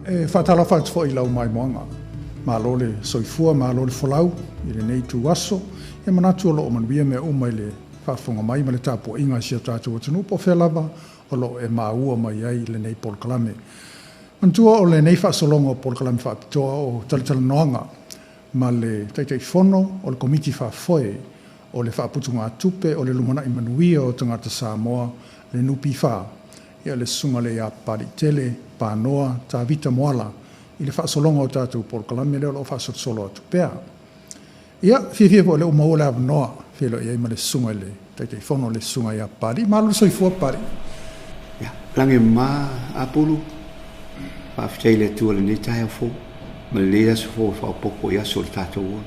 E faatalofa atu foi i lau maimoaga. Malo le soifua, malo le folau i lenei ituaso. E manatu o lo o manuia mea uma i le faafofoga mai ma le tapuaiga a si o tatou atunuu po o fea lava o lo o e maua mai ai lenei polokalame. Manatua o lenei faasologa o polokalame faapitoa o talatalanoaga ma le Taitaifono o le Komiti Faafoe o le Faaputugatupe o le Lumanai Manuia o Tagata Samoa, le NPF, ia le Susuga lea ia Papaliitele Panoa Tavita Moala i le faasologa o tatou polokalame lea o lo o faasolosolo atu pea. Ia, fiafia foi o lea ua maua le avanoa e feiloai ai ma le Susuga i le Taitaifono, le Susuga ia Papalii. Malo le soifua Papalii. Ia, lagi e mama Apulu, faafetai i le Atua i lenei taeao fou ma lenei aso fou e faaopoopo i aso o le tatou ola.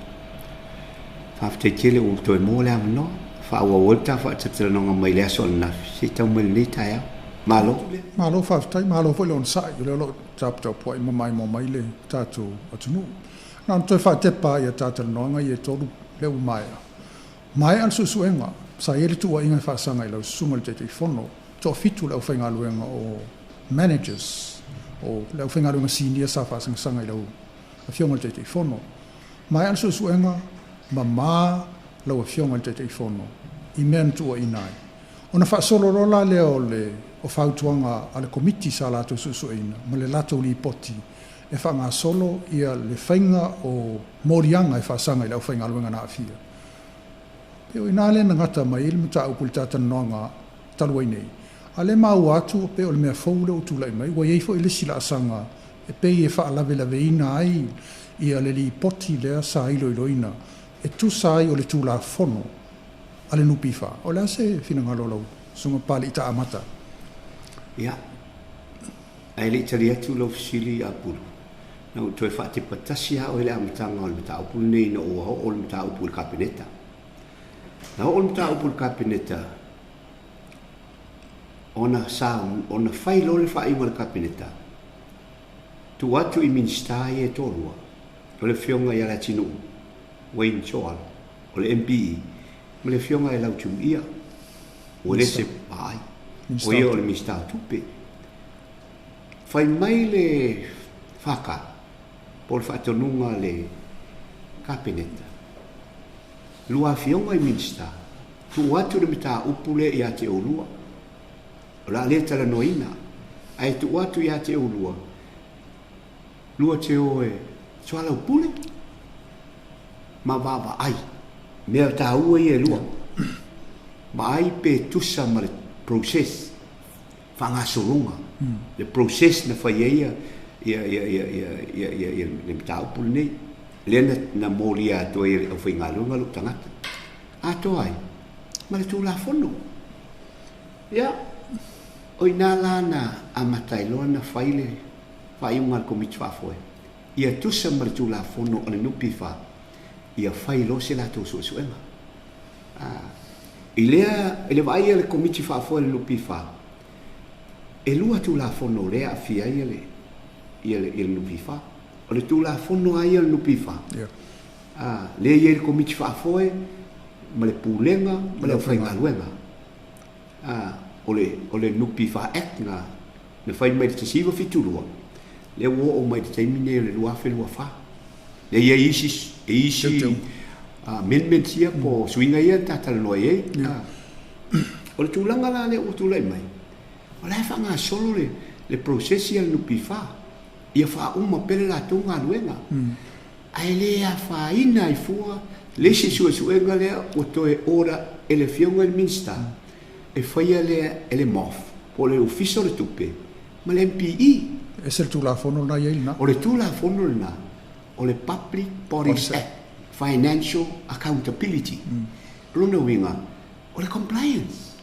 Faafetai tele ua toe maua le avanoa, faaauau ai le ta faatalatalanoaga mai le aso ananafi seia tau mai lenei taeao. Malo. Malo faafetai, malo foi le onosai, o lea o lo o taputapuai ma maimoa mai le tatou atunuu. Na ona toe faatepa lava i a ta talanoaga ia e tolu lea ua maea. Maea le suesuega, sa i ai le tuuaiga e faasaga i lau susuga i le Taitaifono, toafitu le aufaigaluega o managers, o le aufaigaluega sinia sa faasagasaga i lau Afioga i le Taitaifono. Maea le suesuega, mama lau Afioga i le Taitaifono i mea na tuuaiina ai. Ona faasolo loa la lea o le o fautuaga a le Komiti sa latou suesueina ma le latou lipoti e faagasolo ia le faiga o moliaga e faasaga i le aufaigaluega na aafia. Pei o i ina lea na gata mai ai le mataupu i le talatalanoaga talu ai nei. A o lea e maua atu pei o le mea fou lea ua tulai mai, ua i ai foi le isi laasaga e pei e faalavelaveina ai ia le lipoti lea sa iloiloina e tusa ai o le Tulafono a le NPF. O le a se finagalo o lau Susuga Papalii Taamata? Ia, ae le i tali atu lau fesili Apulu, na ou toe faatepa tasi lava oe i le amataga o le mataupu lenei ina ua oo le mataupu i le Kapeneta. Na oo le mataupu i le Kapeneta ona sa ona fai loa le faaiuga a le Kapeneta, tuu atu i Minisita ia e toalua, o le Afioga ia Leatinuu Wayne Joal, o le MPE, ma le Afioga ia Lautimuia, ua le se vaai, o ia o le Minisita o Tupe. Fai mai le FK, po o le faatonuga a le Kapeneta, lua afioga i Minisita, tuu atu le mataupu lea ia te oulua, o le a le talanoaina, ae tuu atu ia te oulua, lua te o e soalaupule ma vaavaai, mea taua ia e lua, vaai pe tusa ma le process, faagasologa, le process na fai ai le mataupu lenei, lea na molia atu ai e le aufaigaluega lou tagata, atoa ai ma le Tulafono. Ia, o i ina la na amata ai loa ona fai le faaiuga a le Komiti Faafoe, ia tusa ma le Tulafono a le NPF, ia fai loa se latou suesuega. I lea, i le vaai a le Komiti Faafoe a le NPF, e lua Tulafono lea e aafia ai le, ia le, ia le NPF. O le Tulafono lava ia a le NPF, lea e i ai le Komiti Faafoe ma le Pulega ma le aufaigaluega. O le, o le NPF Act na, na fai mai i le 1972, lea ua oo mai i le taimi nei o le 2024. Lea e i ai isi, isi amendments ia po o suiga ia na ta talanoa i ai. O le tulaga la lea ua tulai mai, o la e faagasolo le, le process ia a le NPF, ia faauma pea le latou galuega. Ae le afaina ai fua le isi suesuega lea ua toe order e le Afioga i le Minisita e faia lea e le MOF po o le Ofisa o le Tupe ma le MPE. E ese le Tulafono lena e i ai lena. O le Tulafono lena o le Public Bodies Act, Financial Accountability. O lona uiga, o le compliance,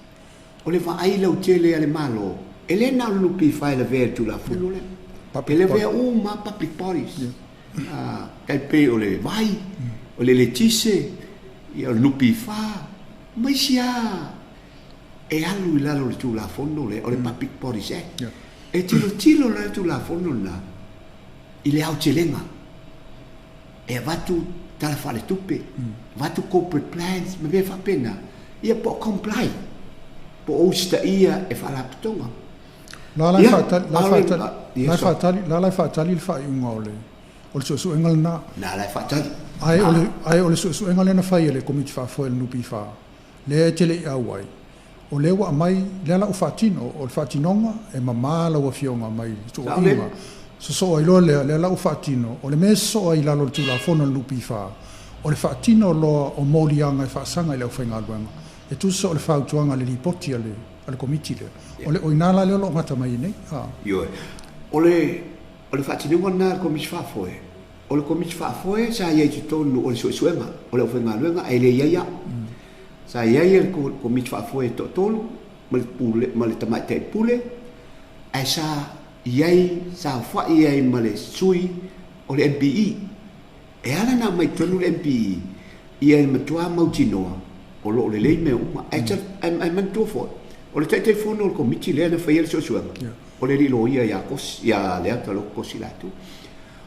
o le vaai lautele a le Malo, e le na o le NPF e lavea i le Tulafono lea. E lavea uma lava public bodies. Tai pei o le vai, o le eletise, o le NPF, ma isi lava e alu i lalo o le Tulafono lea, o le Public Bodies Act. E tilotilo la le Tulafono lena i le aotelega, e avatu tala faaletupe, avatu corporate plans ma mea faapena, ia po o comply, po o usitaia e faalapotopotoga. La la e faatali, la e faatali, la e faatali, la la e faatali le faaiuga o le o le suesuega lena. Na la e faatali. Ae o le ae o le suesuega lea na fai e le Komiti Faafoe a le NPF, lea e te le i auai, o lea ua aumai, lea la ua faatino, o le faatinoga e mama lau Afioga mai le tuuaiga. Sosoo ai loa lea, lea la ua faatino, o le mea e sosoo ai i lalo o le Tulafono a le NPF, o le faatino loa o moliaga e faasaga i le aufaigaluega, e tusa o le fautuaga a le Lipoti a le a le Komiti lea. O le o i ina la lea o lo o gata mai ai nei. Ioe. O le o le faatinoga lena a le Komiti Faafoe, o le Komiti Faafoe sa i ai i totonu o le suesuega o le aufaigaluega ae le i ai au. Sa i ai le Komiti Faafoe e toatolu ma le pule ma le Tamaitai Pule, ae sa i ai, sa aofai ai ma le sui o le MPE. E ala ona aumai totonu le MPE, ia e matua mautinoa o lo o lelei mea uma. Ae ae manatua foi, o le Taitaifono o le Komiti lea na faia le suesuega, o le alii loia ia Kosi, ia Leata Loku Kosi Latu.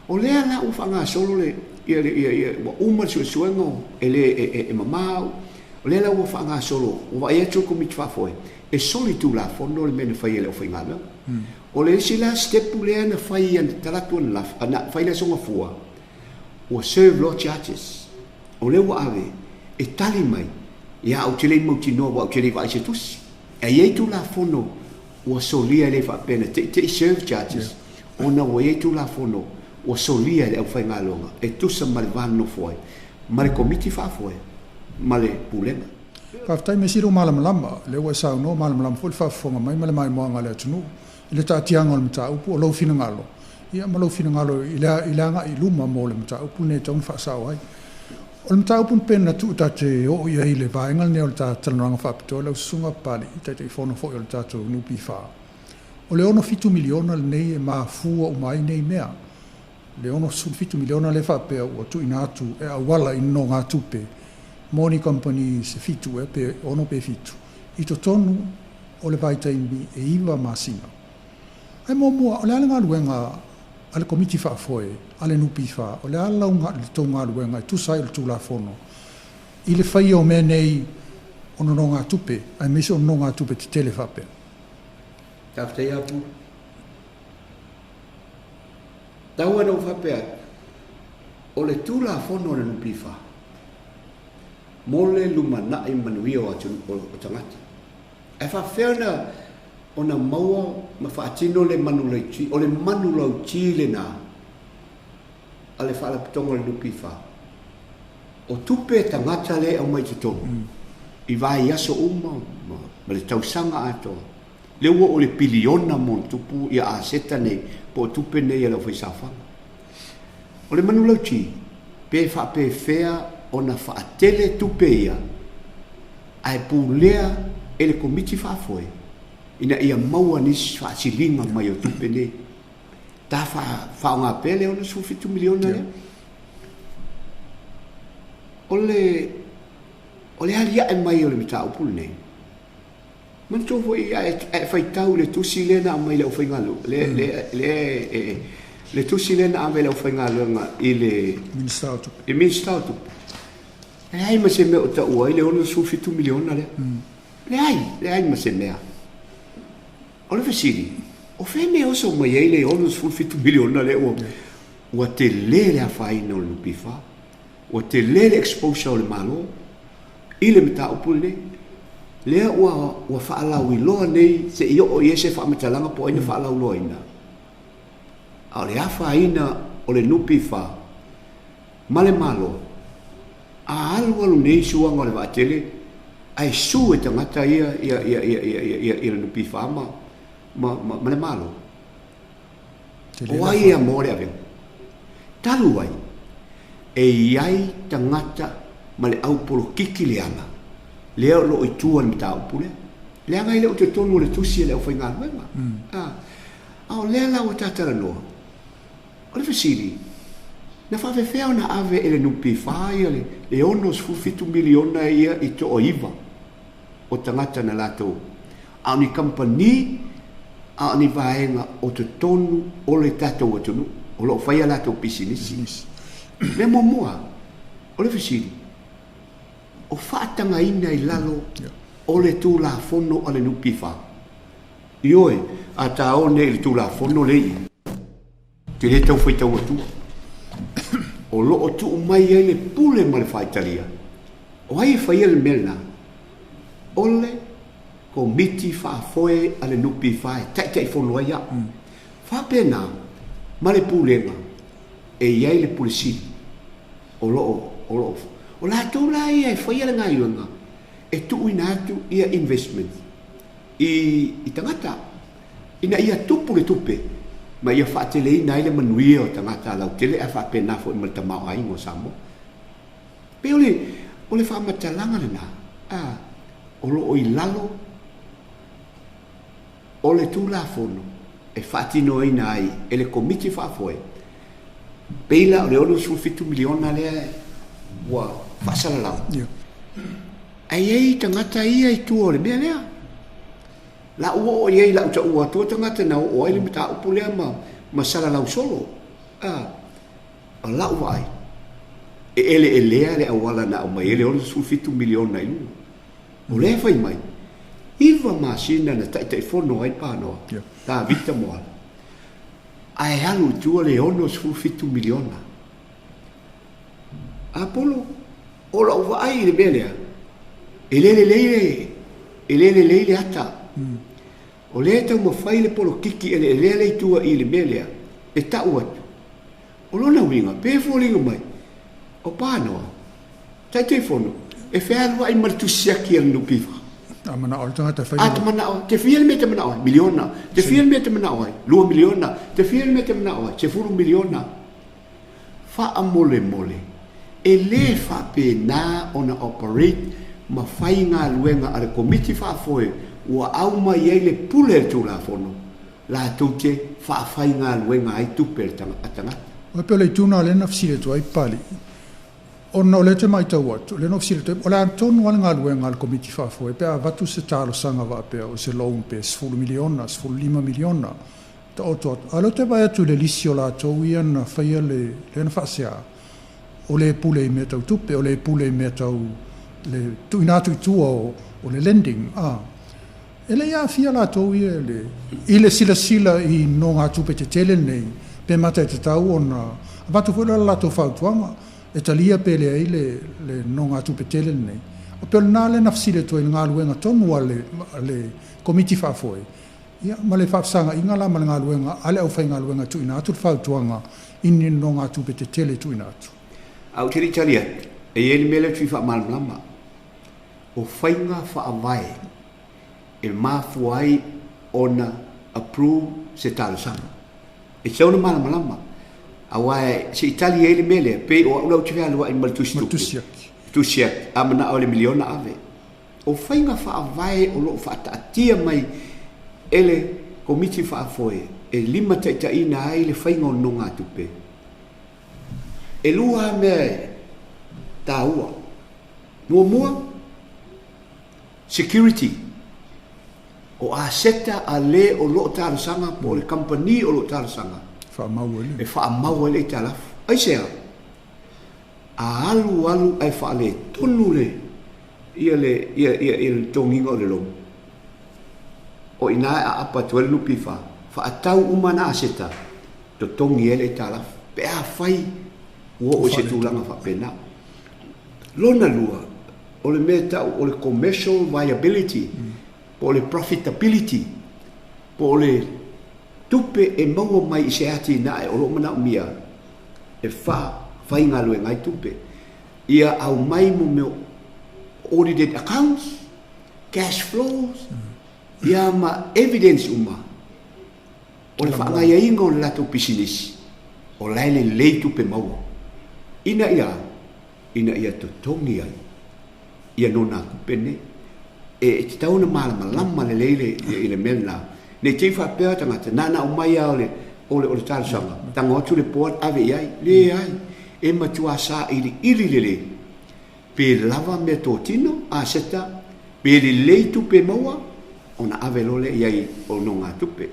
O lea la ua faagasolo le, ia, ia, ia, ua uma le suesuega e le e, e mamao. O lea la ua faagasolo, ua vaai atu le Komiti Faafoe, e soli tulafono le mea na fai e le aufaigaluega. O le isi la step lea na fai ia talaatu ananafi, na fai le Aso Gafua, ua serve loa charges. O lea ua ave e tali mai, ia ou te le i mautinoa aua ou te le i vaai i se tusi. Ae i ai tulafono ua solia e le faapea na te'i te'i serve charges, ona ua i ai tulafono ua solia e le aufaigaluega e tusa ma le va nonofo ai ma le Komiti Faafoe ma le Pulega. Faafetai, mea sili ua malamalama, lea ua e saunoa, malamalama foi le faafofoga mai ma le maimoaga a le atunuu i le taatiaga o le mataupu, o lou finagalo, ia ma lou finagalo i le i le agai i luma mo le mataupu lenei e tatau ona faasao ai. O le mataupu pei ona tuu ta te oo i ai i le vaega lenei o le ta talanoaga faapitoa, lau Susuga Papalii, Taitaifono foi o le tatou NPF, o le 67 miliona lenei e mafua uma ai nei mea. Le 67 miliona lea faapea ua tuuina atu e auala i nonogatupe mo ni kamupani se fitu ea pe ono pe fitu i totonu o le vaitaimi e 9 masina. Ae muamua, o le a le galuega a le Komiti Faafoe a le NPF, o le a lau le tou galuega e tusa ai o le Tulafono i le faia o mea nei o nonogatupe, aemaise o nonogatupe tetele faapea? Faafetai Apu. Tau ona ou faapea atu, o le Tulafono a le NPF mo le lumanai manuia o atunuu o tagata. Ae faapefea ona ona maua ma faatino le manulauti, o le manulauti lena a le Faalapotopotoga o le NPF, o tupe tagata lea e aumai i totonu i vaiaso uma ma le tausaga atoa, lea ua oo i le piliona ma ona tupu ia aseta nei po o tupe nei a le aufaisaofaga. O le manulauti, pe faapefea ona faatele tupe ia ae pulea e le Komiti Faafoe ina ia maua nisi faasiliga mai o tupe nei. Ta faaaoga pea le 67 miliona lea. O le o le aliae mai o le mataupu lenei, manatua foi a e faitau i le tusi lea na aumai i le aufaigaluega, le, le, le, le tusi lea na ave i le aufaigaluega i le Minisita o Tupe. I Minisita o Tupe. Leai ma se mea o taua ai le 67 miliona lea. Leai, leai ma se mea. O le fesili, o fea mea oso mai ai le 67 miliona lea ua, ua tele le afaina o le NPF, ua tele le exposure o le Malo i le mataupu lenei. Lea ua, ua faalauiloa nei se i oo i ai se faamatalaga po o ai na faalauiloaina. A o le afaina o le NPF ma le Malo, a alu alu nei suaga o le vaatele, ae su e tagata ia ia ia ia ia ia ia, ia le NPF ma, ma, ma, ma le Malo. O ai e amoa le avega? Talu ai, e i ai tagata ma le aupolokiki leaga, lea o lo o i tua i le mataupu lea. Leaga e le o totonu o le tusi a le aufaigaluega. A o lea la ua tatalanoa, o le fesili, na faafefea ona ave e le NPF ia le 67 miliona ia i toaiva o tagata na latou, a o ni kamupani, a o ni vaega o totonu o le tatou atunuu o lo o fai a latou pisinisi. Mea muamua, o le fesili, o faatagaina i lalo o le Tulafono a le NPF Ioe, a tāo nei i le Tulafono lea i i, ou te le tau faitau atua. O lo o tuu mai ai le pule ma le faaitalia. O ai e faia le mea lena? O le Komiti Faafoe a le NPF e taitaifono ai au. Faapena ma le Pulega e i ai le Pule Sili o lo o, o lo o, o latou la ia e faia le gaioiga e tuuina atu ia investment i, i tagata ina ia tupu le tupe ma ia faateleina ai le manuia o tagata lautele ae faapena foi ma le tamaoaiga o Samoa. Pei o le, o le faamatalaga lena, a, o lo o i lalo o le Tulafono e faatinoina ai e le Komiti Faafoe, pei la o le $67 miliona lea ua faasalalau. Ae i ai tagata ia i tua o le mea lea. La ua oo i ai lau taua atua tagata na oo ai le mataupu lea ma salalau solo. O lau vaai, e eleelea le auala na aumai ai le $67 miliona i luga. O lea e fai mai, 9 masina na taitaifono ai Panoa, Tavita Moala, ae alu i tua le $67 miliona. Apolo, o lau vaai i le mea lea, e le lelei le, e le lelei le ata. O lea e taumafai le polokiki eleelea le itua i le mea lea, e tau atu. O lona uiga, pe foliga mai, o Panoa, Taitaifono, e fealuai ma le tusi siaki a le NPF. A manao le tagata e fai. A te manao, te fia le mea te manao ai, miliona. Te fia le mea te manao ai, 2 miliona. Te fia le mea te manao ai, 10 miliona. Faamolemole, e lē faapena ona operate ma fai galuega a le Komiti Faafoe ua aumai ai le pule a le Tulafono latou te faafaigaluega ai tupe a tagata. E pei o le itu lena lea na fesili atu ai Papalii, ona o lea ou te matau atu, o lea na ou fesili atu ai, o le a tonu lava le galuega a le Komiti Faafoe pe a avatu se talosaga faapea o se loan pe $10 miliona, $15 miliona, taoto atu. A o lea ou te vaai atu i le lisi o latou ia na faia le, lea na faasea, o le pule i mea tau tupe, o le pule i mea tau le tuuina atu i tua o le lending, a. E le i aafia latou ia i le silasila i nogatupe tetele nei, pe mata e tatau ona avatu foi la le latou fautuaga e talia pe leai le nogatupe tele lenei. O pei o lena lea na fesili atu ai i le galuega tonu a le Komiti Faafoe, ia, ma le faafesagaiga la ma le galuega a le aufaigaluega e tuuina atu le fautuaga i ni nogatupe tetele e tuuina atu. A ou te le i tali atu, e i ai le mea lea ou te fia faamalamalama. O faiga faavae e mafua ai ona approve se talosaga. E tatau ona malamalama, aua se i tali ai le mea lea, pei o au la ou te fealuai ma le tusi tupe, tusi siaki, a manao i le miliona ave. O faiga faavae o lo o faataatia mai e le Komiti Faafoe e limataitaiina ai le faiga o nonogatupe. E lua lava mea e taua. Muamua, security, o aseta a le o lo o talosaga po o le kamupani o lo o talosaga e faamau ai le aitalafu. Aisea? A alu alu ae faaletonu le ia le ia ia ia le totogiina o le loan, o i ina e aapa atu ai le NPF, faatau uma na aseta, totogi ai le aitalafu pe afai ua oo i se tulaga faapena. Lona lua, o le mea e tau o le commercial viability po o le profitability po o le tupe e maua mai i se atinae o lo o manaomia e faafaigaluega ai tupe. Ia aumai mo mea o audited accounts, cash flows, ia ma evidence uma o le faagaiaiga o le latou pisinisi o la e lelei tupe maua ina ia ina ia totogi ai ia nonatupe nei. E tatau ona malamalama lelei le i le mea lena. Ne i te i faapea tagata, na ona aumai lava o le o le o le talosaga, tago atu le board ave i ai. Leai, e matua sailiili lelei pe lava meatotino, aseta, pe lelei tupe maua, ona ave loa lea i ai o nogatupe.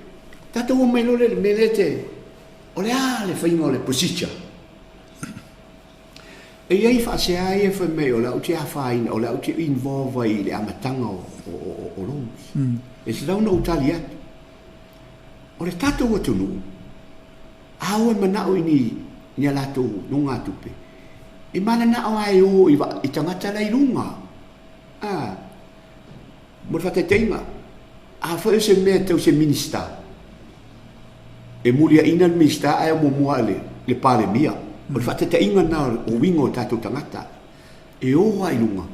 Tatou omai loa lea i le mea lea te, o le a le faiga o le procedure? E i ai faasea ia fai mai o le a ou te afaina, o le a ou te involve ai i le amataga o loans. E tatau ona ou tali atu. O le tatou atunuu, a o e manao i ni ni a latou nogatupe, e mananao lava e o i, i tagata la i luga. A, mo le faataitaiga, a foi o se mea tau se Minisita, e muliaina le Minisita ae muamua le, le Palemia. O le faataitaiga lena o uiga o tatou tagata. E o lava i luga,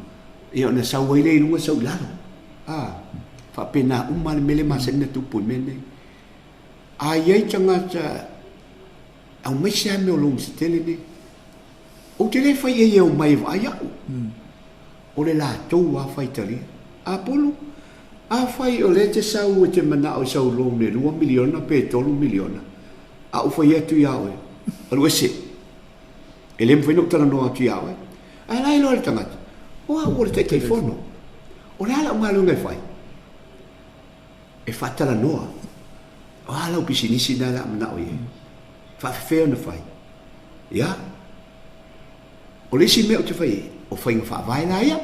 ia ona sau ai lea i luga sau i lalo. A, faapena uma le mea lea e masani ona tupu i mea nei. A i ai tagata aumaise lava mea o loans tetele nei, ou te le fai i ai e omai e vaai au. O le latou lava faitalia. Apulu, afai o lea e te sau e te manao i sau loan e $2 miliona pe $3 miliona, a ou fai atu ia oe, alu ese. E le mafai ona ou talanoa atu ia oe. Ae la e iloa e le tagata, o au o le Taitaifono. O le a lau galuega e fai? E faatalanoa. O a lau pisinisi lena o le a manao i ai? Faafefea ona fai? Ia. O le isi mea ou te fai ai, o faiga faavae la ia.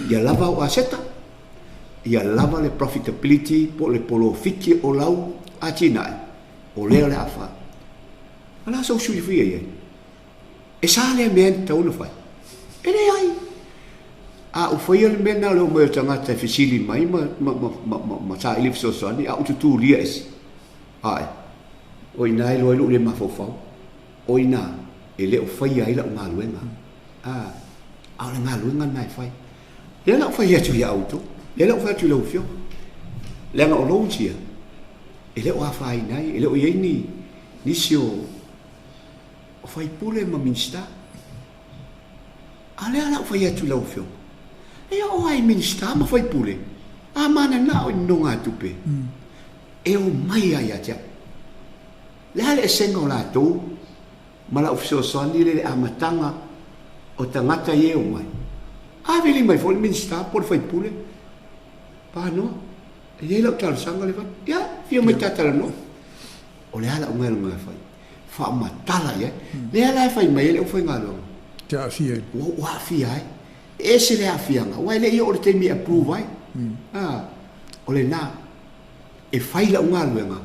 Ia lava au aseta, ia lava le profitability po o le polofiti o lau atinae, o lea o le a fai. O le a sou sui fia i ai? E sa lea mea e tatau ona fai? E leai. A ou faia le mea lena o le omai o tagata e fesili mai ma, ma, ma, ma, ma, ma saili fesoasoani, a ou tutulia ese. Ae, o i ina e iloa ai lou le mafaufau. O i ina e le o faia ai lau galuega. A, a o le galuega lena e fai. Lea la ou fai atu ia outou, lea la ou fai atu i lau Afioga. Leaga o loans ia, e le o afaina ai, e le o i ai ni, nisi o, o faipule ma Minisita. A o lea la ou fai atu i lau Afioga, e oo lava i Minisita ma faipule, a mananao i nonogatupe, e omai lava ia te au. Le a le esega o latou ma lau fesoasoani lea i le amataga o tagata ia e omai? A vili mai foi le Minisita po o le faipule, panoa, e i ai lau talosaga le vai. Ia, fia mai ta talanoa. O le a lau galuega e fai? Faamatala i ai. Lea la e fai mai ai le aufaigaluega. Te aafia ai. Ua ou aafia ai. E ese le aafiaga, aua e le i oo i le taimi e approve ai. O lena, e fai lau galuega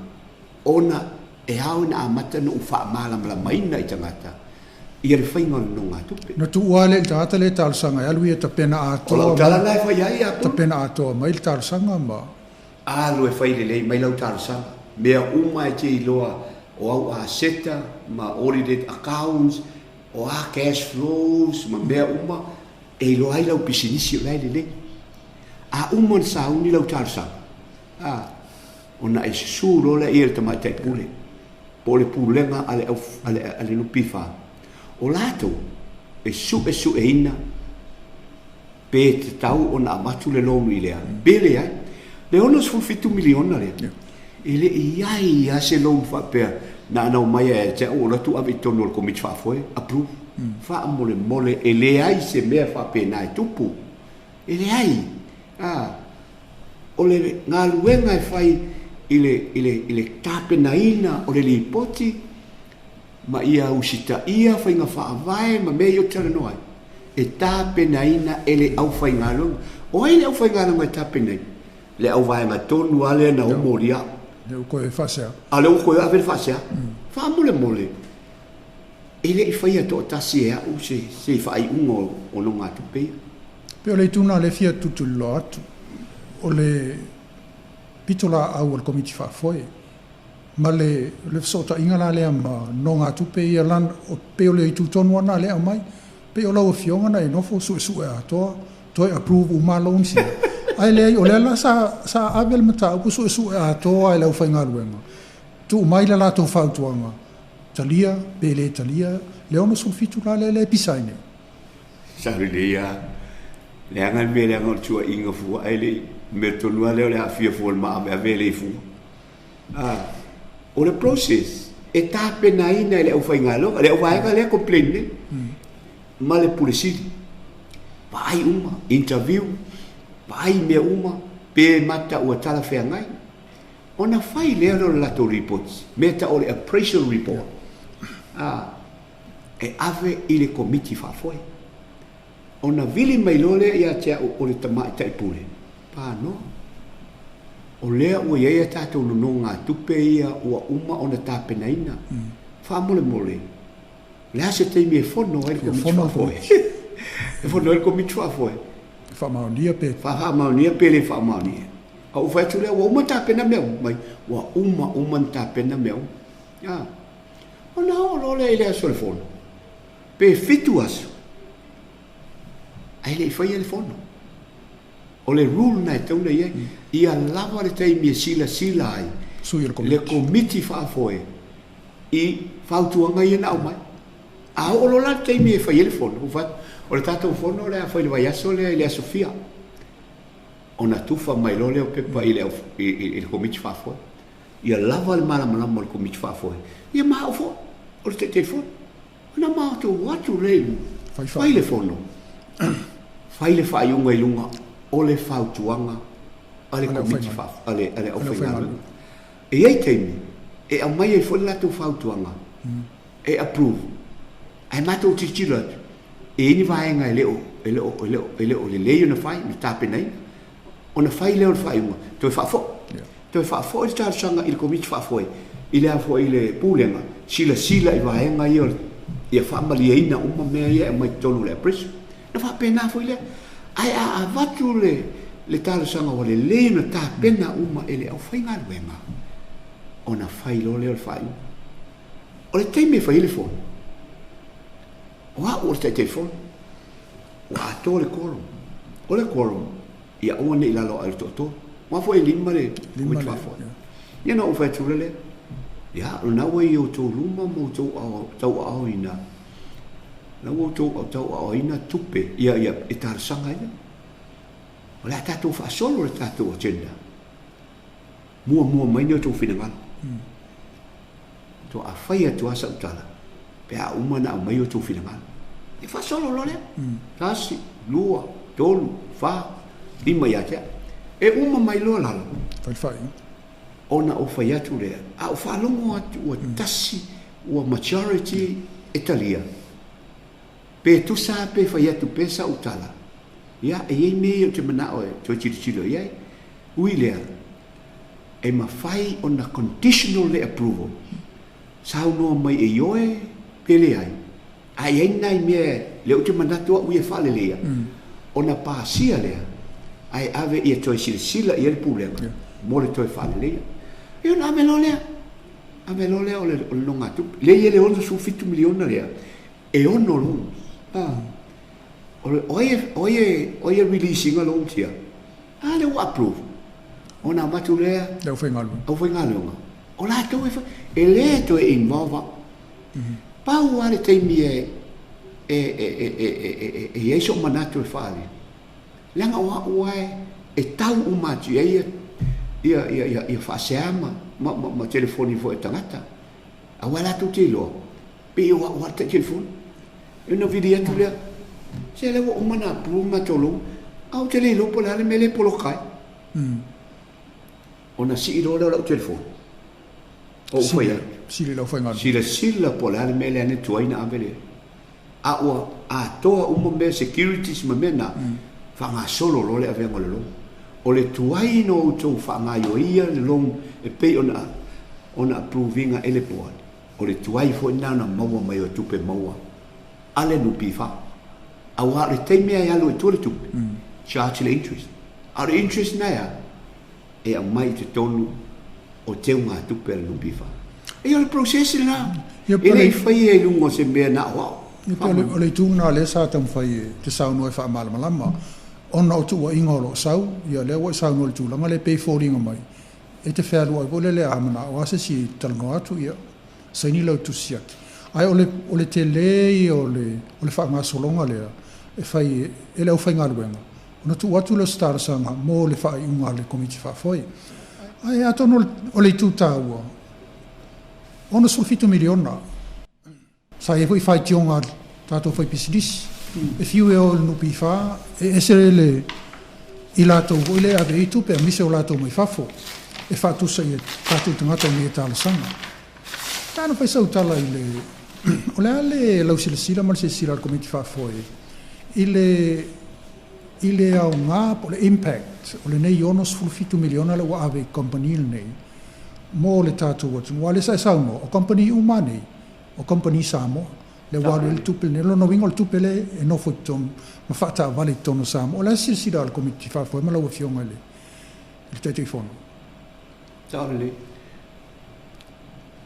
ona e ao ina amata ona ou faamalamalamaina i tagata ia le faiga o le nonogatupe. Na tuua lea i le tagata lea e talosaga e alu ia tapena atoa. O lau tala lena e fai ai ia Apulu. Tapena atoa mai le talosaga ma. Alu e fai lelei mai lau talosaga. Mea uma e te iloa o au aseta ma audited accounts, o a cash flows ma mea uma e iloa ai lau pisinisi o la e lelei. A uma ona sauni lau talosaga, a, ona e susu loa lea i le tamaitai pule po o le pulega a le, au, a le, a le NPF. O latou e suesueina pe tatau ona avatu le loan i lea, pe leai. Le $67 miliona lea, e le i i ai lava se loan faapea na ana omai ia te au o alu atu ave i totonu o le komiti faafoe, approve. Faamolemole, e leai se mea faapena e tupu. E leai. A, o le galuega e fai i le, i le, i le tapenaina o le lipoti ma ia usitaia faiga faavae ma mea ia ou te talanoa ai, e tapenaina e le aufaigaluega. O ai le aufaigaluega e tapenaina? Le auvaega tonu lava lea na omolia au. Lea ua toe faasea. A lea ua toe ave le faasea. Faamolemole, e le i faia toatasi e au se, se faaiuga o, o nogatupe ia. Pe o le itu lena lea e fia tulituliloa atu, o le pitolaau a le Komiti Faafoe ma le le fesootaiga la lea ma nogatupe ia lan, pei o le itu tonu lava lena lea e aumai. Pei o lau Afioga na e nofo suesue atoa, toe approve uma loans ia. Ae leai, o lea la sa, sa ave le mataupu suesue atoa e le aufaigaluega, tuu mai le latou fautuaga, talia pe le talia le 67 la lea lea e pisa ai nei. Sa lelei lava. Leaga le mea leaga o le tuuaiga fua ae le i mea tonu lava lea o le aafia fua o le maaveave e le i fua. A, o le process e tapenaina e le aufaigaluega, le auvaega lea complain nei ma le Pule Sili. Vaai uma, interview, vaai mea uma pe mata ua talafeagai. Ona fai lea o le latou report, mea tau o le appraisal report. A, e ave i le Komiti Faafoe. Ona vili mai loa lea ia te au o le tamaitai pule, panoa. O lea ua i ai a tatou nonogatupe ia ua uma ona tapenaina. Faamolemole, o le a se taimi e fono ai le Komiti Faafoe? E fono ai le Komiti Faafoe? Faamaonia pe? Faamaonia pe le faamaonia. A ou fai atu lea, ua uma tapena mea uma mai, ua uma uma ona tapena mea uma. Ah. Ona oo loa lea i le aso o le fono, pe 7 aso, ae le i faia le fono. O le rule na e tatau ona i ai, ia lava le taimi e silasila ai le Komiti Faafoe i fautuaga ia na aumai. A oo loa la le taimi e fai ai le fono, o le tatou fono o le a fai i le vaiaso lea i le aso fia, ona tufa mai loa lea o pepa i le Komiti Faafoe. Ia lava le malamalama o le Komiti Faafoe, ia ma au foi, o le Taitaifono. Ona matou o atu lea i luga, fai le fono, fai le faaiuga i luga o le fautuaga a le Komiti a le aufaigaluega. E i ai taimi e aumai ai foi le latou fautuaga e approve, ae matou tilotilo atu, e i ai ni vaega e le o lelei ona fai, ona tapenaina, ona fai lea o le faaiuga, toe faafoi. Toe faafoi le talosaga i le Komiti Faafoe, i le foi i le pulega, silasila i vaega ia, ia faamalieina uma mea ia e aumai totonu o le appraisal. Na faapena foi lea. Ae a avatu le talosaga ua lelei ona tapena uma e le aufaigaluega, ona fai loa lea o le faaiuga. O le taimi e fai ai le fono, o au o le Taitaifono, ua atoa le quorum. O le quorum, ia aua ne i lalo ae o le toatolu. Aua foi e 5 le Komiti Faafoe. Ia na ou fai atu lea, ia, o lena ua i outou luma ma outou tauaaoina, na ua outou tauaaoina tupe, ia e talosaga ia. O le a tatou faasolo le tatou agenda. Muamua mai ni outou finagalo. Toa fai atu a sau tala, pe a uma na aumai outou finagalo. E faasolo loa lea. 1, 2, 3, 4, 5 ia te au. E uma mai loa lalo. Fai. Ona o fai atu lea, a o faalogo atu ua tasi, ua majority e talia. Pe tusa pe fai atu pe sau tala. Ia, e iai mea ia o te manao e toe tilotilo i ai. Ui lea, e mafai ona conditional le approval. Saunoa mai e ioe pe leai. A i ai nai mea le o te manatu au ia faaleleia, ona pasia lea, ae ave ia toe silasila i ai le pulega mo le toe faaleleia. Ia ona ave loa lea. Ave loa lea o le nogatupe. Lea i ai le 67 miliona lea, e 6 loans. O ai e release ina loans ia. A lea ua approve. Ona avatu lea le aufaigaluega. O latou e le toe involve au. Pau lava le taimi e i ai sou manatu e faaali. Leaga o au ae e tau uma atu i ai ia faasea ma telefoni foi e tagata. Aua latou te iloa, pe o au lava le telefoni. E ona vili atu lea, se lea ua uma na approve matou loan, a ou te le iloa po o le a le mea lea e poloka ai. Ona sii loa lea o lau telefoni. O ou fai atu. Sili lau faigaluega. Silasila po o le a le mea lea na tuai na ave lea. A ua atoa uma mea securities ma mea na, faagasolo loa le avega o le loan. O le tuai na outou faagaioia le loan e pei ona approve ina e le board. O le tuai foi na ona maua mai o tupe maua a le NPF. Aua o le taimi e alu i tua le tupe, charge le interest. A o le interest na ea, e aumai i totonu o teugatupe a le NPF. E o le process lena. E le i faia i luga o se mea na o au. O le itu lena lea sa taumafai e te saunoa e faamalamalama. Ona o tuuaiga o loo sau, ia lea ua e saunoa i le tulaga lea e pei foliga mai. E te fealuai foi lele a manao a se si talanoa atu, ia, saini lau tusi siaki. Ae o le tele ia o le faagasologa lea e fai e le aufaigaluega, ona tuu atu lea o se talosaga mo le faaiuga a le Komiti Faafoe. Ae atonu o le itu taua, 67 miliona. Sa i ai foi faitioga a tatou faipisinisi. E fiu e o i le NPF, e ese le i latou foi le ave i tupe, aemaise o latou mai fafo, e faatusa i tatou tagata i mea e talosaga. Tana fai sau tala i le o le a le lausilasila ma le silasila a le Komiti Faafoe i le aoga po o le impact impact o lenei $67 miliona le ua ave i kamupani lenei mo le tatou atunuu? Aua o lea sa e saunoa, o kamupani uma lava nei, o kamupani Samoa lea ua alu i ai le tupe lenei. O lona uiga o le tupe lea e nofo i totonu ma faataavale i totonu o Samoa. O le a le silasila a le Komiti Faafoe ma lau Afioga i le Taitaifono? Sao lelei.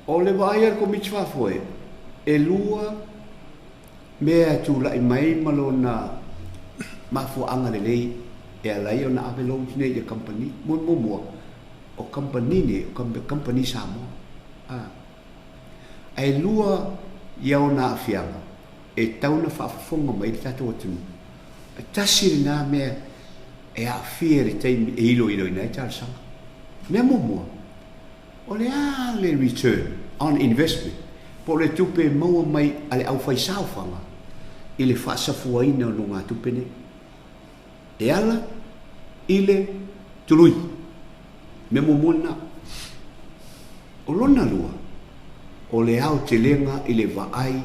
O le vaai a le Komiti Faafoe, e lua mea e tulai mai ma lona mafuaaga lelei e ala ai ona ave loans nei i le kamupani. Mo le muamua, o kamupani nei, o kamupani Samoa. Ae lua ia ona aafiaga e tatau ona faafofoga mai le tatou atunuu. E tasi lena mea e aafia i le taimi e iloiloina ai talosaga. Mea muamua, o le a le return on investment, po o le tupe e maua mai a le aufaisaofaga i le faasafuaina o nogatupe nei e ala i le tului. Mea muamua lena. O lona lua, o le aotelega i le vaai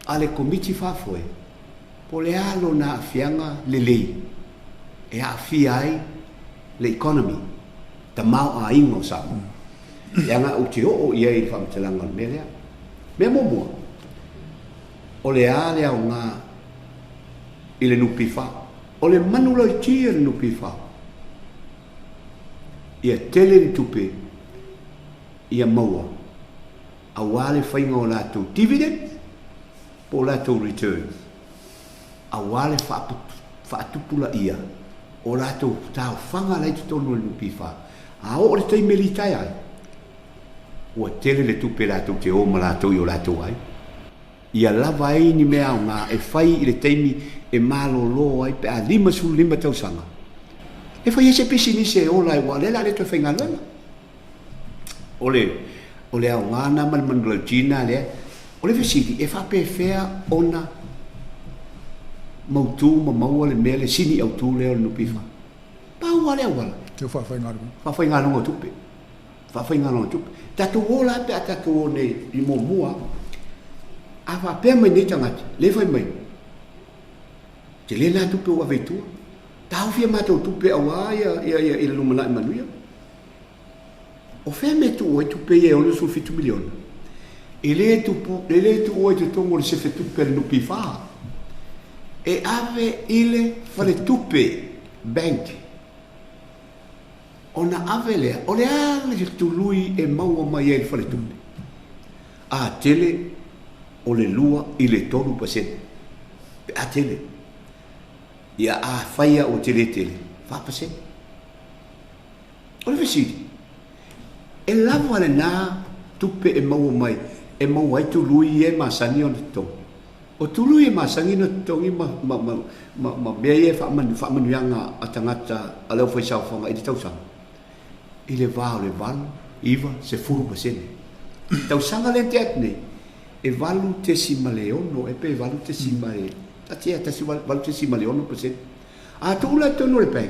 a le Komiti Faafoe po o le a lona aafiaga lelei e aafia ai le economy, tamaoaiga o Samoa. Leaga ou te oo i ai i le faamatalaga o le mea lea. Mea muamua, o le a le aoga i le NPF? O le manulauti a le NPF, ia tele ni tupe ia maua aua le faiga o latou dividend po o latou returns, aua le faatupulaia o latou taofaga la i totonu o le NPF. A oo le taimi e litaea ai, ua tele le tupe latou te o ma latou i o latou ai. Ia lava ai ni mea aoga e fai i le taimi e malolo ai pe a 55 tausaga. E fai ai se pisinisi e ola ai, aua o lea o le a le toe faigaluega. O le, o le aoga lena ma le manulauti lena lea. O le fesili, e faapefea ona mautu ma maua le mea le sini autu lea o le NPF? Pau lava le auala. Teu faafaigaluega. Faafaigaluega o tupe. Faafaigaluega o tupe. Tatou o la pe a tatou o nei i muamua. A faapea mai nei tagata, le fai mai, tele la tupe ua ave i tua. Taofi a matou tupe aua ia, ia, ia, i le lumanai manuia. O fea mea e tuu ai tupe ia e $67 miliona? E le tupu, e le tuua i totonu o le sefetupe a le NPF. E ave i le faletupe, bank. Ona ave lea, o le a le tului e maua mai ai i le faletupe? A tele, o le 2 i le 3%. Pe a tele. Ia a fai lava ua tele tele, 4%. O le fesili, e lava lena tupe e maua mai e maua ai tului ia e masani ona totogi? O tului e masani ona totogi ma, ma, ma, ma, ma mea ia e faamanu, faamanuiaga a tagata a le aufaisaofaga i le tausaga, i le va o le 8, 9, 10%. Tausaga lea na tea atu nei, e 8.6 e pe 8. Tasi tasi 8.6%. A tuu la i totonu o le bank,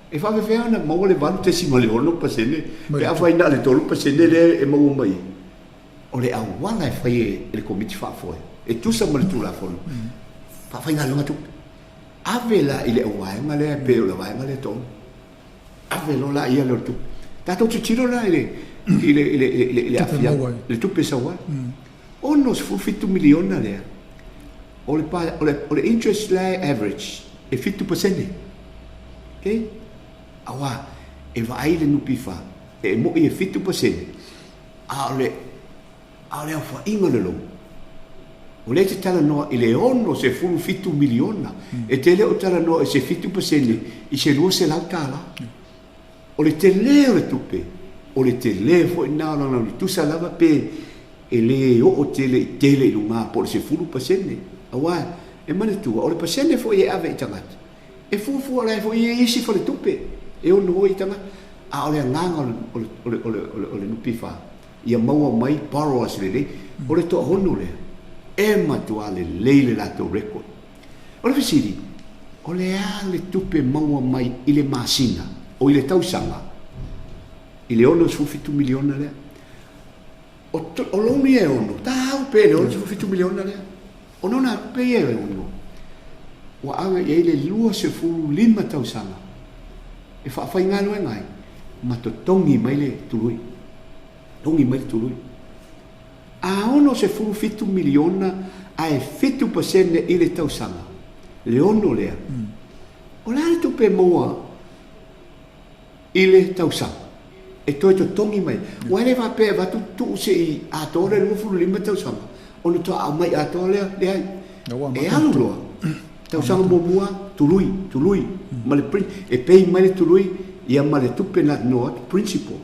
e faafefea ona maua le 8.6% pe afai na o le 3% lea e maua mai ai? O le auala e fai e le Komiti Faafoe e tusa ma le Tulafono, faafaigaluega tupe. Ave la i le auvaega lea pe o le vaega lea tonu. Ave loa la ia lea o le tupe. Tatou tilotilo la i le i le i le i le i le aafiaga, le tupe e sau ai. $67 miliona lea. O le o le o le interest la e average e 7%. Okay? Aua e vaai le NPF e moi e 7%, a o le a o le aofaiga o le loan. O lea e te talanoa i le $67 miliona. E te le o talanoa i se 7% i se $200. O le tele o le tupe, o le tele foi lena o lana tusa lava pe e le oo tele i tele i luga po o le 10%. Aua e manatua, o le pasene foi e ave i tagata, e fuafua la e foi e i isi faletupe e ono ai i tagata. A o le agaga o le, o le, o le, o le, o le NPF, ia maua mai borrowers lelei. O le toaono lea, e matua lelei le latou record. O le fesili, o le a le tupe maua mai i le masina, o i le tausaga, i le $67 miliona lea? O, o loan ia e ono, tau pe le $67 miliona lea. O nona pe ia e ono. Ua ave i ai le 25 tausaga. E faafaigaluega ai ma totogi mai le tului. Togi mai le tului. A $67 miliona ae 7% i le tausaga, le ono lea. O le a le tupe maua i le tausaga e toe totogi mai? Ua e le faapea e avatu tuu se'i atoa le 25 tausaga ona toa aumai atoa lea, leai. E alu loa tausaga muamua, tului, tului, ma le e pay mai le tului ia ma le tupe na no atu principal.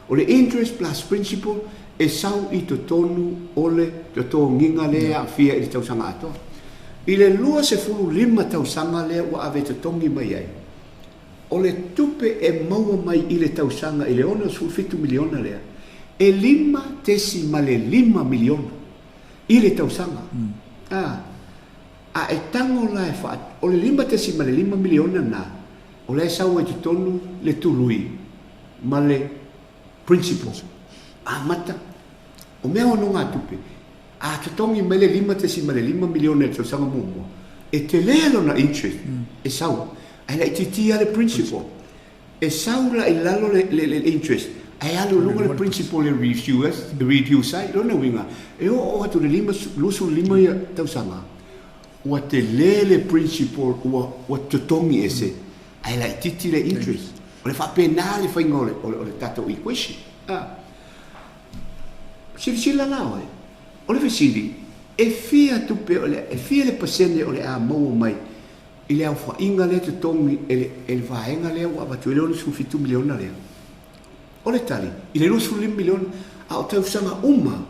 O le interest plus principal e sau i totonu o le totogiga lea e aafia i le tausaga atoa. I le 25 tausaga lea ua ave totogi mai ai, o le tupe e maua mai i le tausaga i le $67 miliona lea, e 5.5 miliona i le tausaga. A e tago la e o le 5.5 miliona na, o le sau ai totonu le tului ma le principal. A mata, o mea ono ngā tupe, a totogi mai le 5.5 miliona i le tausaga muamua, e tele lona interest, e sau. Ae laitiiti lava le principal. E sau la i lalo le interest, ae alu i luga le principal e reduce ai. Lona uiga, e oo atu le 25 tausaga, ua tele le principal ua totogi ese, ae laitiiti le interest. O le faapena le faiga o le tatou equation. Silasila la oe, o le fesili, e fia tupe e fia le pasene o le a maua mai i le aofaiga lea totogi e le vaega lea ua avatu ai le $67 miliona lea? O le tali, i le $25 miliona, a o tausaga uma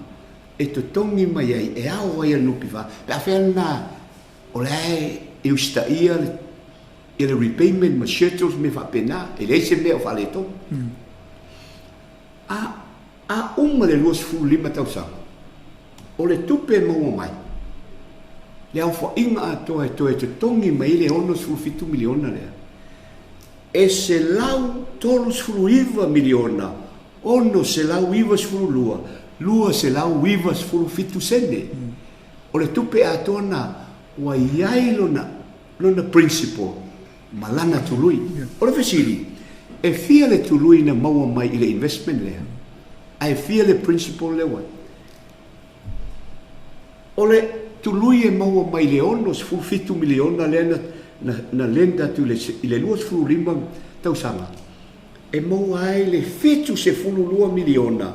e totogi mai ai, e ao ai a le NPF, pe a fea lena o la e usitaia le repayment ma schedules me faapena, e leai se mea o faaletonu. A uma le 25 tausaga, o le tupe e maua mai, le aofaiga atoa e toe totogi mai le $67 miliona lea, e $139 miliona 692 297 sene. O le tupe atoa na ua iai lona principal ma lana tului. O le fesili, e fia le tului na maua mai i le investment lea? Ae fia le principal lea ua? O le tului e maua mai le $67 miliona lea na lend atu i le 25 tausaga, e maua ai le $72 miliona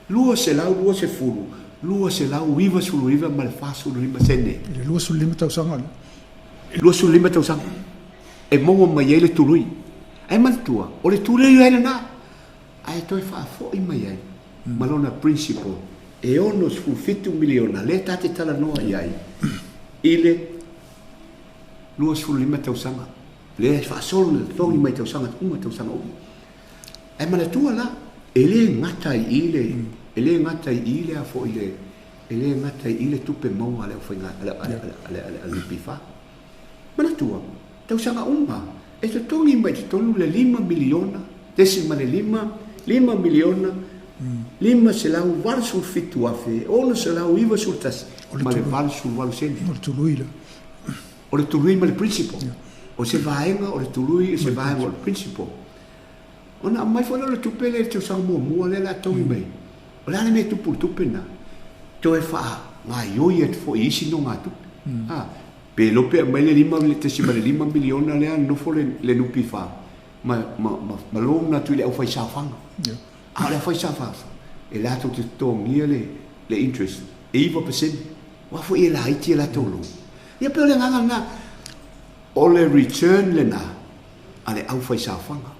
220 299 ma le 45 sene. I le 25 tausaga lea. 25 tausaga. E maua mai ai le tului. Ae manatua, o le tului ai lena, ae toe faafoi mai ai ma lona principal e $67 miliona lea ta te talanoa i ai i le 25 tausaga. Lea e faasolo na totogi mai tausaga uma, tausaga uma. Ae manatua la, e le gata i le, e le gata i le afo i le, e le gata i le tupe maua le aufaiga, ale NPF. Manatua, tausaga uma, e totogi mai totonu le 5 miliona, desima le 5, 5 miliona, 587 afe, 691, ma le 88 sene. O le tului la. O le tului ma le principal. O se vaega o le tului, o se vaega o le principal. Ona aumai foi lea o le tupe lea i le tausaga muamua lea o le a togi mai. O le a le mea e tupu i le tupe lena? Toe faagaioi atu foi i isi nogatupe. Pe iloa pe aumai le 5.5 miliona lea nofo le NPF ma loan atu i le aufaisaofaga. A o le aufaisaofaga, e latou te totogia le interest, e 9%. Ua foi e laiti e latou loan. Ia pe o le agaga lena, o le return lena a le aufaisaofaga.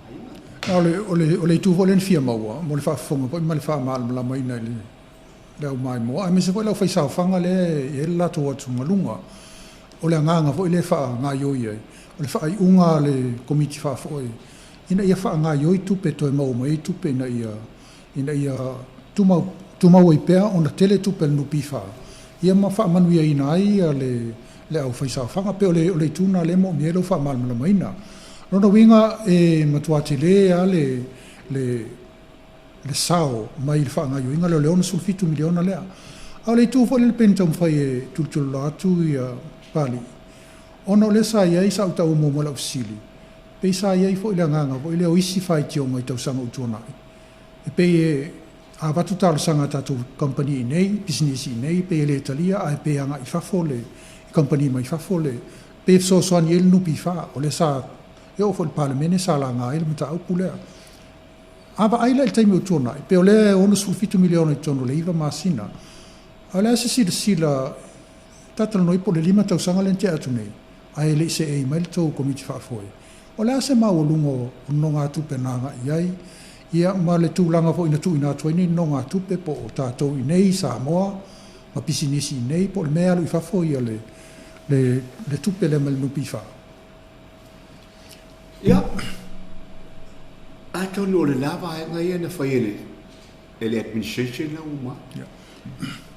O le itu foi lea na fia maua, mo le faafofoga foi ma le faamalamalamaina i le au maimoa. Aemaise foi le aufaisaofaga lea e i ai le latou atugaluga. O le agaga foi lea e faagaioi ai, o le faaiuga a le komiti faafoe, ina ia faagaioi tupe toe maua mai ai tupe ina ia tumau ai pea ona tele tupe a le NPF, ia ma faamanuiaina ai le aufaisaofaga. Pe o le itu lena lea e moomia ai lau faamalamalamaina. Lona uiga e matua tele lava le sao mai le faagaioiga lea o le $67 miliona lea. A o le itu foi lea pei ona taumafai e tulituliloa atu ia Papalii, ona o lea sa i ai sa ou taua muamua i lau fesili. Pei sa iai fo'i le agaga foi lea o isi faitioga i tausaga ua tuanai, e pei e avatu talosaga a tatou kamupani iinei, pisinisi iinei, pei e le talia ae pei e agai i fafo le i kamupani mai fafo le pei e fesoasoani ai le NPF. O lea sa e oo foi i le Palemene sa laga ai le mataupu lea. A vaai la i le taimi ua tuanai, pei o lea e $67 miliona i totonu o le 9 masina, a o le a se silasila talatalanoai po o le 5 tausaga lea na tea atu nei, ae le i seei mai le tou Komiti Faafoe, o le a se maualuga o nonogatupe na agai i ai, ia ma le tulaga foi na tuuina atu ai nei nonogatupe po o tatou i inei i Samoa ma pisinisi i inei po o le mea e alu i fafo le tupe lea mai le NPF? Ia, atonu o le la vaega ia na fai e le administration la ua maua.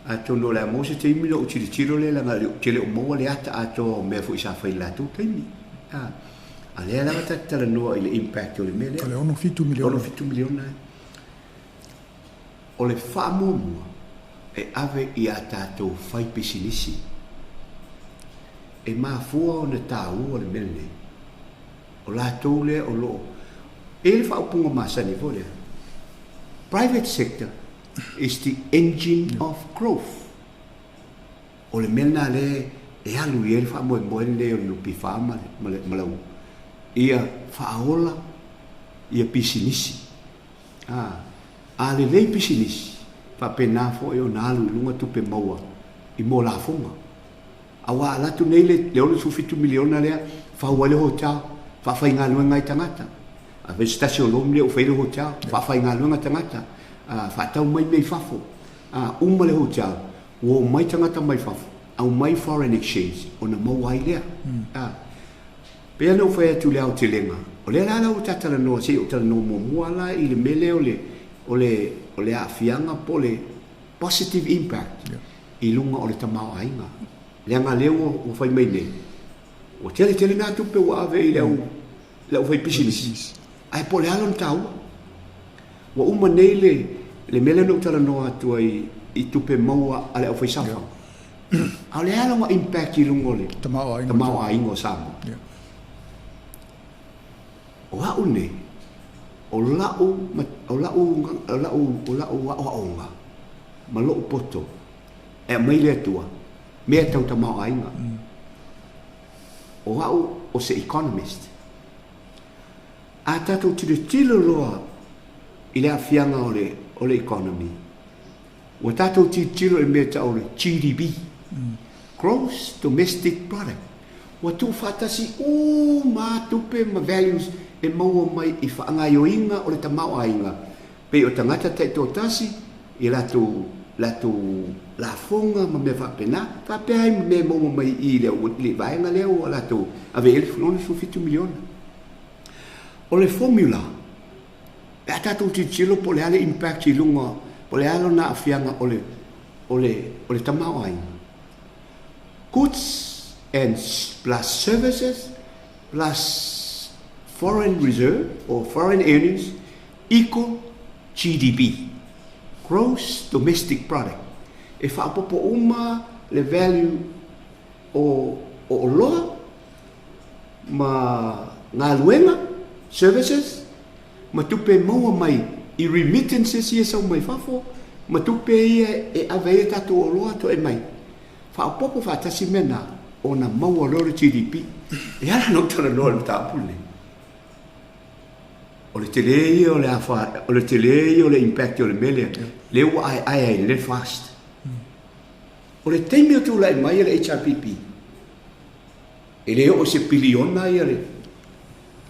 Atonu o le a maua se taimi ona ou tilotilo lea leaga ou te le o maua le ata atoa o mea foi sa fai i le latou taimi. A lea lava ta te talanoa i le impact o le mea lea. O le 67 miliona. 67 miliona. O le faamuamua e ave i a tatou faipisinisi. E mafua ona taua le mea lenei. O latou lea o lo o e i ai le faaupuga masani foi lea, private sector is the engine of growth. O le mea lena lea e alu i ai le faamoemoe lenei o le NPF ma lau ia faaola ia pisinisi. A lelei pisinisi, faapena foi ona alu i luga tupe maua i mo lafoga. Aua a alu atu nei le $67 miliona lea, fau ai le hotel, faafaigaluega ai tagata. A fai se tasi o loan lea ua fai le hotel, faafaigaluega tagata, faatau mai mea i fafo. Uma le hotel, ua omai tagata mai fafo, aumai foreign exchange ona maua ai lea. Pei ona ou fai atu i le aotelega, o lea la ua ta talanoa, se i ou talanoa muamua la i le mea lea o le aafiaga po o le positive impact i luga o le tamaoaiga. Leaga lea ua fai mai nei, ua tele tele nā tupe ua ave i le au le au faipisinisi. Ae po o le a lona taua. Ua uma nei le mea lea na ou talanoa atu ai i tupe maua a le aufaisaofaga. A o le a lona impact i luga o le tamaoaiga o Samoa? O au nei, o lau o lau o lau o lau aoaoga ma lou poto e aumai le Atua mea tau tamaoaiga. O au o se economist. A tatou tilotilo loa i le aafiaga o le economy, ua tatou tilotilo i le mea tau o le GDP, Gross Domestic Product. Ua tuufaatasi uma tupe ma values e maua mai i faagaoioiga o le tamaoaiga, pei o tagata taitoatasi i latou lafoga ma mea faapena, faapea ai ma mea e maua mai i le vaega lea ua latou ave i ai le $67 miliona. O le formula, pe a tatou tilotilo po o le a le impact i luga, po o le a lona aafiaga o le tamaoaiga. Goods and plus services plus foreign reserve or foreign earnings equal GDP, Gross Domestic Product. E faaopoopo uma le value o oloa ma galuega, services, ma tupe maua mai i remittances ia sau mai fafo, ma tupe ia e ave ai tatou oloa toe mai. Faaopoopo faatasi mea na ona maua loa le GDP. E ala ona ou talanoa i le mataupu lenei. O le tele ia o le afa, o le tele ia o le impact o le mea lea, lea ua aeae ai le FAST. O le taimi o tulai mai le HRPP, e le oo se piliona ia le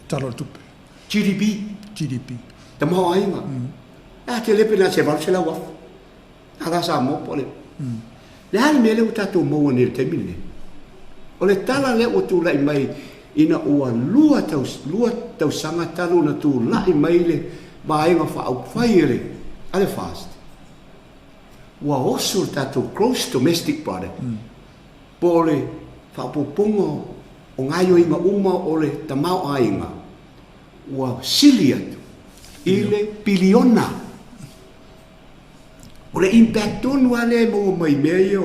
Tala o le tupe. GDP. GDP. Tamaoaiga. A te lepe na se 800,000. A la Samoa po le. Le a le mea lea ua tatou maua nei i le taimi lenei? O le tala lea ua tulai mai ina ua 2 tausaga talu ona tulai mai le vaega faaupufai a le FAST. Ua oso le tatou gross domestic product po o le faaopoopoga o gaoioiga uma o le tamaoaiga ua sili atu i le piliona. O le impact tonu lava lea e maua mai mea ia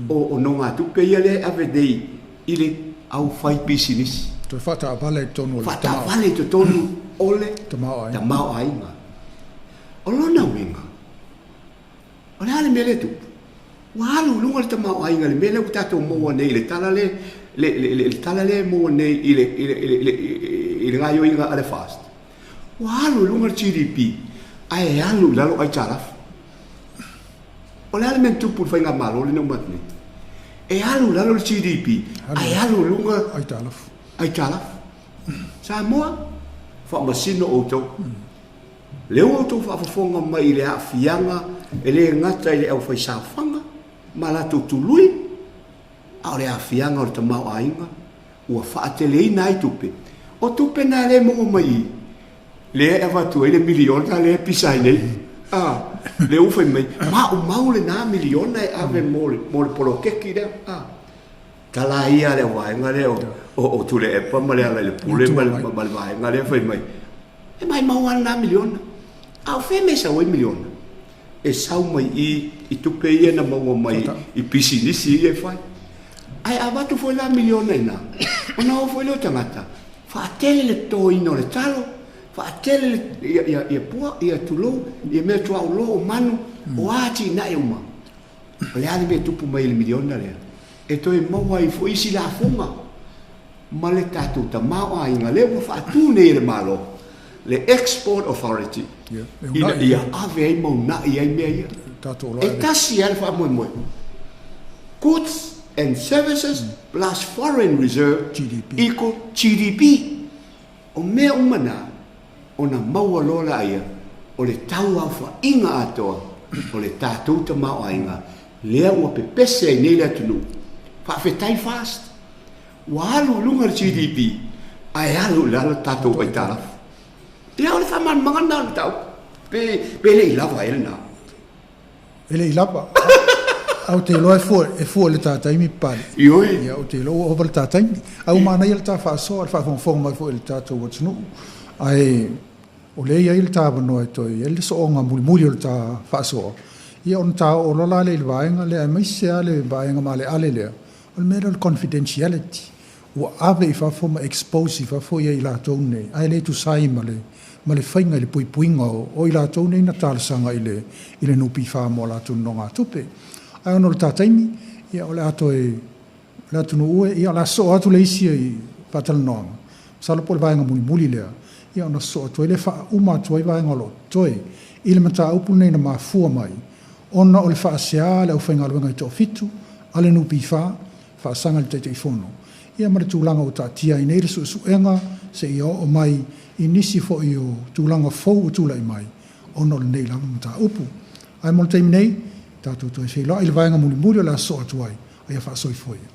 o nogatupe ia lea e ave nei i le aufaipisinisi. Toe faataavale i totonu o le Faataavale i totonu o le tamaoaiga. Tamaoaiga. O lona uiga, o le a le mea lea e tupu? Ua alu i luga le tamaoaiga i le mea lea ua tatou maua nei i le tala lea, le tala lea e maua nei i le gaoioiga a le FAST. Ua alu i luga le GDP, ae alu i lalo aitalafu. O le a le mea na tupu i le faigamalo lea na uma atu nei? E alu i lalo le GDP, ae alu i luga aitalafu. Aitalafu. Samoa, faamasino outou. Lea ua outou faafofoga mai i le aafiaga e le gata i le aufaisaofaga ma latou tului, a o le aafiaga o le tamaoaiga ua faateleina ai tupe. O tupe na lea e maua mai i lea e avatu ai le miliona lea e pisa ai nei. Ah, lea ua fai mai, maumau lena miliona e ave mo le poloketi lea. Ah, tala ia le vaega lea o Tuilaepa ma le ala i le pule ma le vaega lea fai mai. E mai mau lava lena miliona. A o fea mea e sau ai miliona? E sau mai i tupe ia na maua mai i pisinisi ia e fai. Ae avatu foi la miliona i ina, ona o foi lea o tagata, faatele le totoina o le talo, faatele le, ia, ia pua, ia tulou, ia mea tuaulo o manu, o a atinae uma. O le a le mea e tupu mai i le miliona lea? E toe maua ai foi isi lafoga ma le tatou tamaoaiga lea ua faatu nei e le Malo, le Export Authority, ina ia ave ai ma uunai ai mea ia. E tasi lava le faamoemoe, goods and services plus foreign reserve equal GDP. O mea uma na, ona maua loa laia o le tauaofaiga atoa o le tatou tamaoaiga lea ua pepese ai nei le atunuu. Faafetai FAST, ua alu i luga le GDP ae alu i lalo tatou aitalafu. Ia, o le faamalamalamaga lena o le mataupu. Pe le i lava ai lena? E le i lava. Ae ou te iloa e fua i le ta taimi Papalii. Ioe. Ia, ou te iloa ua ova le ta taimi. Ae ua manaia le ta faasoa, le faafogafoga mai foi i le tatou atunuu. Ae o lea e i ai le ta avanoa e toe i ai le sooga mulimuli o le ta faasoa. Ia ona ta oo loa la lea i le vaega lea, aemaise lava le vaega maaleale lea, o le mea lea o le confidentiality. Ua ave i fafo ma expose i fafo ia i latou nei, ae le tusa ai ma le ma le faiga i le puipuiga o i latou nei na talosaga i le i le NPF mo a latou nonogatupe. Ae ona o le ta taimi, ia o le a toe le atunuu e, ia o le a sosoo atu le isi faatalanoaga, masalo po o le vaega mulimuli lea, ia ona sosoo atu ai lea faauma atu ai vaega o lo o totoe i le mataupu lenei na mafua mai ona o le faasea a le aufaigaluega i toafitu a le NPF faasaga i le Taitaifono, ia ma le tulaga ua taatia ai nei le suesuega seia oo mai i nisi foi o tulaga fou ua tulai mai ona o lenei lava mataupu. Ae mo le taimi nei, tatou toe feiloai i le vaega mulimuli o le a sosoo atu ai, a ia faasoifua ia.